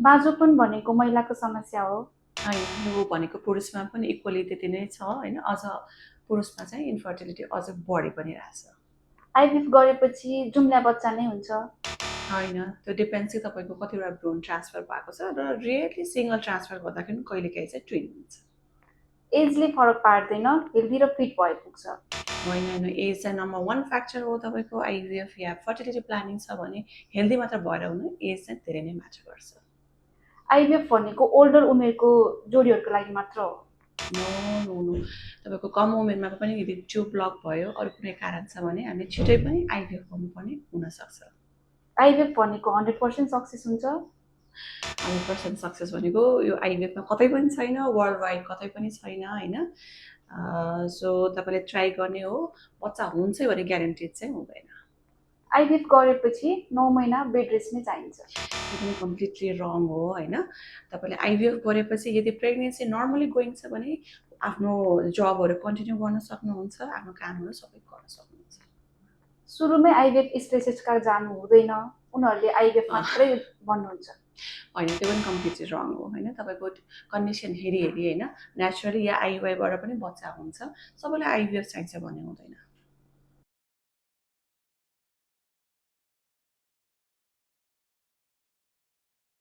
बाँझोपन भनेको महिलाको समस्या हो। होइन, यो भनेको पुरुषमा पनि इक्वली त्यति नै छ होइन। अझ पुरुषमा चाहिँ इन्फर्टिलिटी अझ बढी पनि रहेछ। आइभिएफ गरेपछि जुम्ल्या बच्चा नै हुन्छ। होइन, त्यो डिपेन्ड्स कि तपाईँको कतिवटा भ्रूण ट्रान्सफर भएको छ र रियरली सिङ्गल ट्रान्सफर गर्दाखेरि पनि कहिलेकाहीँ चाहिँ ट्विन हुन्छ। एजले फरक पार्दैन, हेल्दी र फिट भए पुग्छ। होइन होइन, एज चाहिँ नम्बर 1 फ्याक्टर हो। तपाईँको आइभिएफ या फर्टिलिटी प्लानिङ छ भने हेल्दी मात्र भएर हुनु, एज चाहिँ धेरै नै म्याटर गर्छ। आइभिएफ भनेको ओल्डर उमेरको जोडीहरूको लागि मात्र हो। नो नो नो, तपाईँको कम उमेरमा पनि यदि ट्युब ब्लक भयो अरू कुनै कारण छ भने हामीले छिटै पनि आइभिएफ गर्नुपर्ने हुनसक्छ। आइभिएफ भनेको 100% सक्सेस हुन्छ। 100% सक्सेस भनेको यो आइभिएफमा कतै पनि छैन, वर्ल्ड वाइड कतै पनि छैन होइन। सो तपाईँले ट्राई गर्ने हो, बच्चा हुन्छै भने ग्यारेन्टिड चाहिँ हुँदैन। आइभिएफ गरेपछि 9 महिना बेड रेस्ट नै चाहिन्छ। यो पनि कम्प्लिटली रङ हो होइन। तपाईँले आइभिएफ गरेपछि यदि प्रेग्नेन्सी नर्मली गोइङ छ भने आफ्नो जबहरू कन्टिन्यू गर्न सक्नुहुन्छ, आफ्नो कामहरू सबै गर्न सक्नुहुन्छ। सुरुमै आइभिएफ स्पेसिस्टका जानु हुँदैन, उनीहरूले आइभिएफ अँ, मात्रै भन्नुहुन्छ। होइन, त्यो पनि कम्प्लिटली रङ हो होइन। तपाईँको कन्डिसन हेरी हेरी होइन, नेचुरली या आइयुआईबाट पनि बच्चा हुन्छ, सबैलाई आइभिएफ चाहिन्छ भन्ने हुँदैन।